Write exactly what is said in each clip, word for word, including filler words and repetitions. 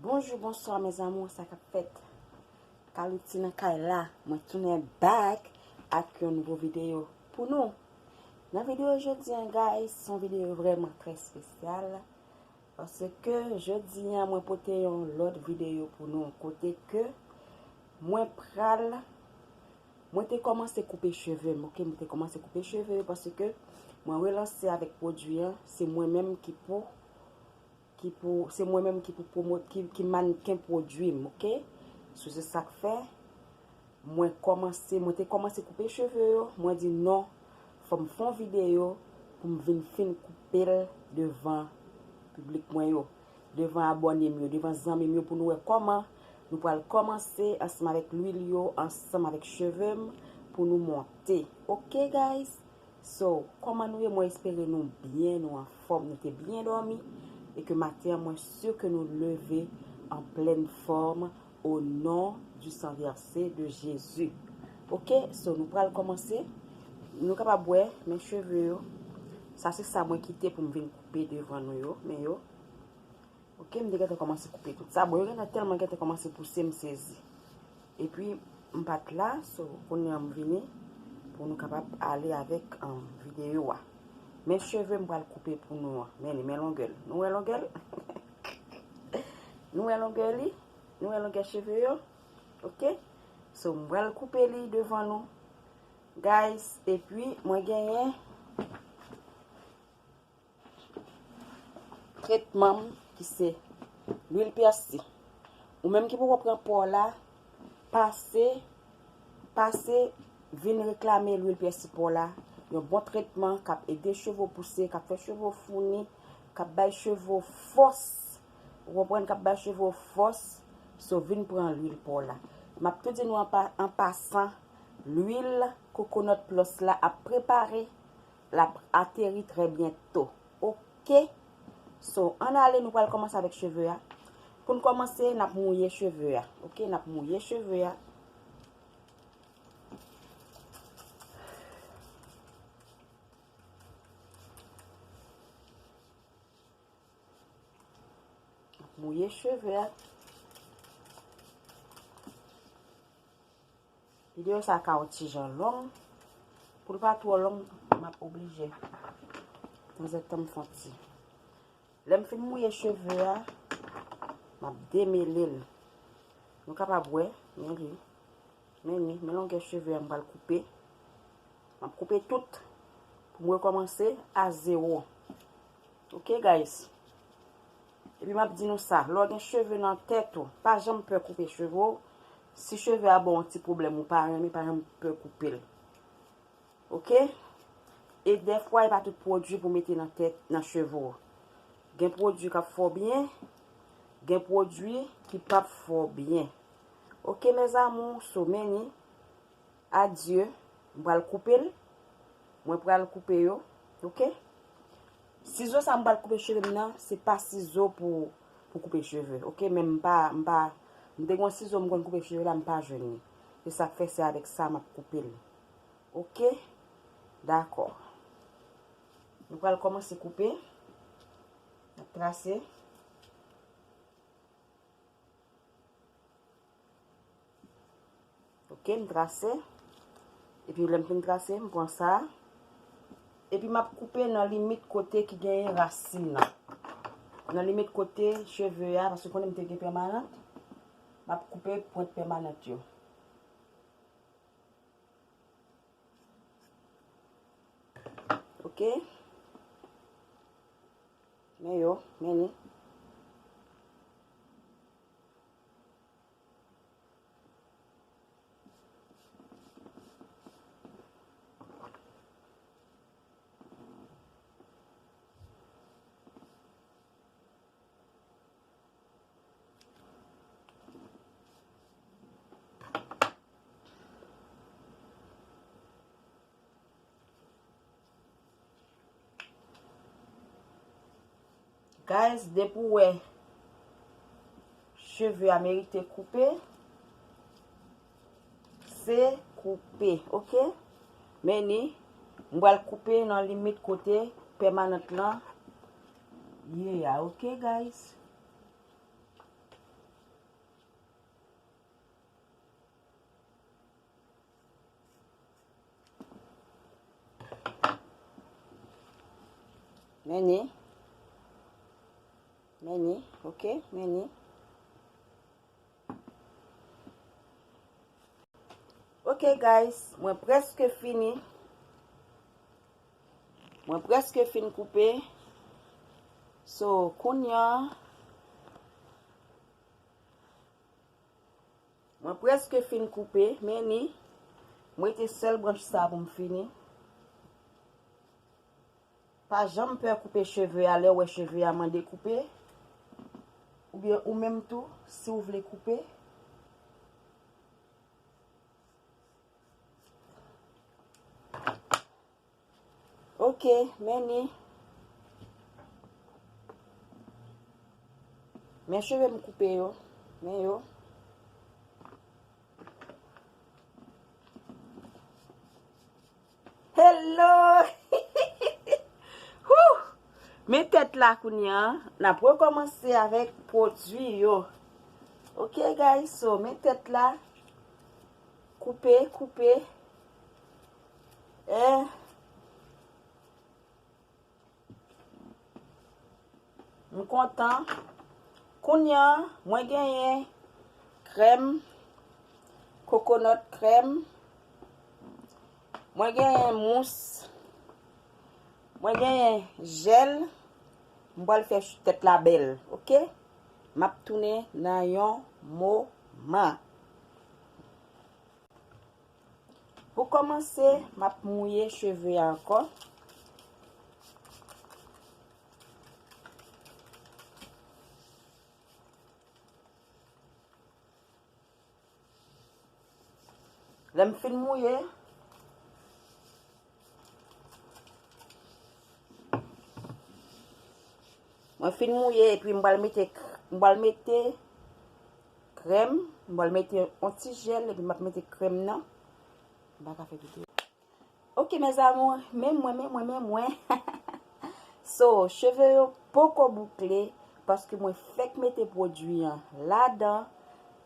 Bonjou, bonswa, mes amours, sa k ap fèt? Kalouti nan kay la, mwen tounen back ak yon nouvo videyo pou nou. Nan videyo jodi an, guys, se yon videyo vrèman trè espesyal, paske jodi an, mwen pote yon lòt videyo pou nou, kote ke mwen pral, mwen te kòmanse koupe cheve m, oke? Mwen te kòmanse koupe cheve yo, paske mwen relanse avèk pwodui an, se mwen menm ki pou ki pou, se mwen menm ki pou pwomot, ki, ki mannken pwodui m, oke? So, se sa k fè, mwen kòmanse, mwen te kòmanse koupe cheve yo, mwen di non, fò m fè yon videyo pou m vin fin koupe l devan piblik mwen yo, devan abòne m yo, devan zanmi m yo, pou nou wè kòman nou pral kòmanse ansanm avèk lwil yo, ansanm avèk cheve m, pou nou monte. Oke, guys? So, kòman nou ye? Mwen espere nou byen, nou anfòm, nou te byen dòmi, e ke maten an, mwen si ke nou leve an plèn fòm, au nom du sang versé de Jésus. Oke, so, nou pral kòmanse. Nou kapab wè, men cheve yo. Sa se sa mwen kite pou m vin koupe devan nou yo, men yo. Oke, m te gentan kòmanse koupe tout sa. Bon, yo gentan tèlman gentan kòmanse pouse, m sezi. Epi, m pa t la, so, kounye a m vini pou nou kapab ale avèk, um, videyo a. Men cheve m pral koupe pou nou an. Men li, men longè l. Nou wè longè l? Nou wè longè li? Nou wè longè cheve yo? Oke? So, m pral koupe li devan nou, guys. Epi, mwen genyen tretman m ki se lwil pèsi. Ou menm ki poko pran pa w la, pase, pase vin reklame lwil pèsi pa w la. Yon bon tretman k ap ede cheve w pouse, k ap fè cheve w founi, k ap bay cheve w fòs. Ou konprann? K ap bay cheve w fòs. So, vin pran lwil pa w la. M ap tou di nou an pa-, an pasan, lwil Coconut Plus la ap prepare. L ap ateri trè byento. Oke? So, ann ale, nou pral kòmanse avèk cheve a. Pou n kòmanse, n ap mouye cheve a. Oke? N ap mouye cheve a. N ap mouye cheve a. Videyo sa ka yon ti jan long. Pou l pa twò long, m ap oblije tanzantan m fè yon ti. Lè m fin mouye cheve a, m ap demele l. Nou kapab wè, men li. Men li, men longè cheve a m pral koupe. M ap koupe tout pou m rekòmanse a zewo. Oke, guys? Epi m ap di nou sa, lè w gen cheve nan tèt ou, pa janm pè koupe cheve w. Si cheve a ba w yon ti pwoblèm ou pa renmen, pa janm pè koupe l. Oke? E dèfwa, e pa tout pwodui pou mete nan tèt, nan cheve w. Gen pwodui k ap fè w byen, gen pwodui ki p ap fè w byen. Oke, mes amours, so men ni. Adye, m pral koupe l. Mwen pral koupe yo, oke? Sizo sa m pral koupe cheve m nan, se pa sizo pou, pou koupe cheve, oke? Men m pa, m pa, m te gen yon sizo m konn koupe cheve la, m pa jwenn li. Se sa k fè se avèk sa m ap koupe l. Oke? Dakò. Nou pral kòmanse koupe. N ap trase. Oke, m trase. Epi lè m fin trase, m pran sa. Epi m ap koupe nan limit kote ki genyen rasin nan. Nan limit kote cheve a, paske konnen m te gen pèmanant, m ap koupe pwent pèmanant yo. Oke. Men yo, men li. Guys, depi w wè cheve a merite koupe, se koupe, oke? Men ni, m pral koupe nan limit kote pèmanant lan ye a, oke, guys? Men ni. Men ni, ok, men ni. Ok, guys, mwen prèske fini. Mwen prèske fin koupe. So, kounya, mwen prèske fin koupe, men ni, mwen te sèl branch sa pou m fini. Pa janm pè koupe cheve a lè w wè cheve a mande koupe. Oubyen ou menm tou, si w vle koupe. Ok, men ni. Men cheve m koupe yo. Men yo. Hello! Whew! Men tèt la kounye a, n ap rekòmanse avèk pwodui yo. Ok, guys, so, men tèt la. Koupe, koupe. Eh. M kontan. Kounye a, mwen genyen krèm, coconut krèm. Mwen genyen mous. Mwen genyen jèl. M pral fè tèt la bèl, ok? M ap tounen nan yon moman. Pou kòmanse, m ap mouye cheve a ankò. Lè m fin mouye, mwen fin mouye epi m pral mete, m pral mete krèm, m pral mete yon ti jèl epi m ap mete krèm nan. M pa ka fè videyo. Ok, mes amours, men mwen, men mwen, men mwen. So, cheve yo poko boukle, paske mwen fèk mete pwodui an ladan,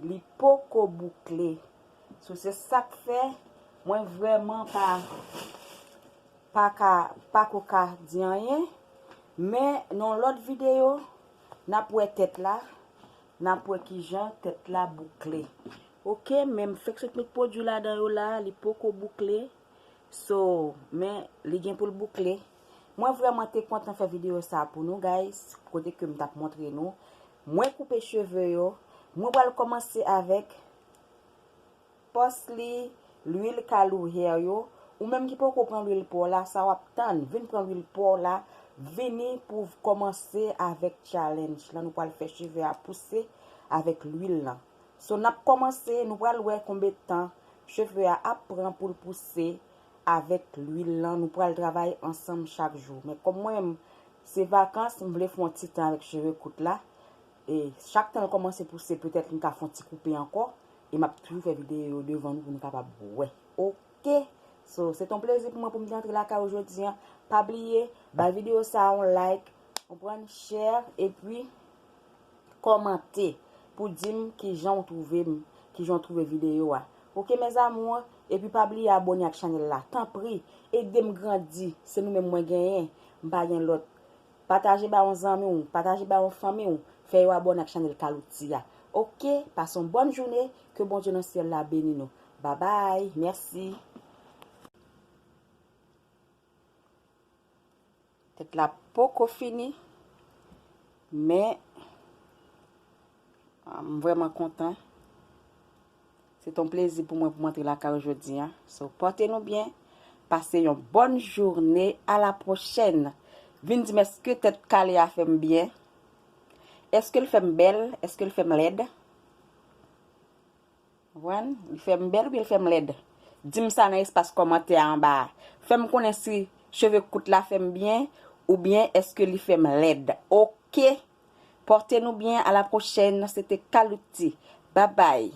li poko boukle. So, se sa k fè, mwen vrèman pa, pa ka, pa ko ka di anyen. Men, nan lòt videyo, n ap wè tèt la, n ap wè kijan tèt la boukle. Ok, men m fèk sot met pwodui ladan yo la, li poko boukle. So, men li gen pou l boukle. Mwen vrèman te kontan fè videyo sa pou nou, guys, kote ke m t ap montre nou. Mwen koupe cheve yo. Mwen pral kòmanse avèk pòs li, lwil Kalo Hair yo. Ou menm ki poko pran lwil pa w la, sa w ap tann? Vin pran lwil pa w la, vini pou kòmanse avèk challenge lan. Nou pral fè cheve a pouse avèk lwil lan. So, n ap kòmanse, nou pral wè konbyen tan cheve a ap pran pou l pouse avèk lwil lan. Nou pral travay ansanm chak jou. Men kòm mwen menm, se vakans, m vle fè yon ti tan avèk cheve kout la. E chak tan l kòmanse pouse, petèt m ka fè yon ti koupe ankò. E m ap toujou fè videyo yo devan nou pou nou kapab wè. Ok? So, se t on plezi pou mwen pou m te antre lakay ou jodi an. Pa bliye, bay videyo sa a yon like, konprann, share, epi kòmante pou di m kijan w twouve m, kijan w twouve videyo a. Ok, mes amours, epi pa bliye abòne ak chanèl la. Tanpri, ede m grandi. Se nou menm mwen genyen. M pa gen lòt. Pataje ba yon zanmi w, pataje ba yon fanmi w, fè yo abòne ak chanèl Kalouti a. Ok, pase yon bòn jounen, ke Bondye nan syèl la beni nou. Babay, mèsi. Tèt la poko fini, men, ah, m vrèman kontan. Se t on plezi pou mwen pou m antre lakay ou jodi a. So, pòte nou byen, pase yon bòn jounen, a la pwochèn. Vin di m èske tèt kale a fè m byen? Èske l fè m bèl? Èske l fè m lèd? Konprann? Li fè m bèl oubyen l fè m lèd? Di m sa nan espas kòmantè a anba a. Fè m konnen si cheve kout la fè m byen oubyen èske li fè m lèd. Ok? Pòte nou byen, a la pwochèn. Se te Kalouti. Babay.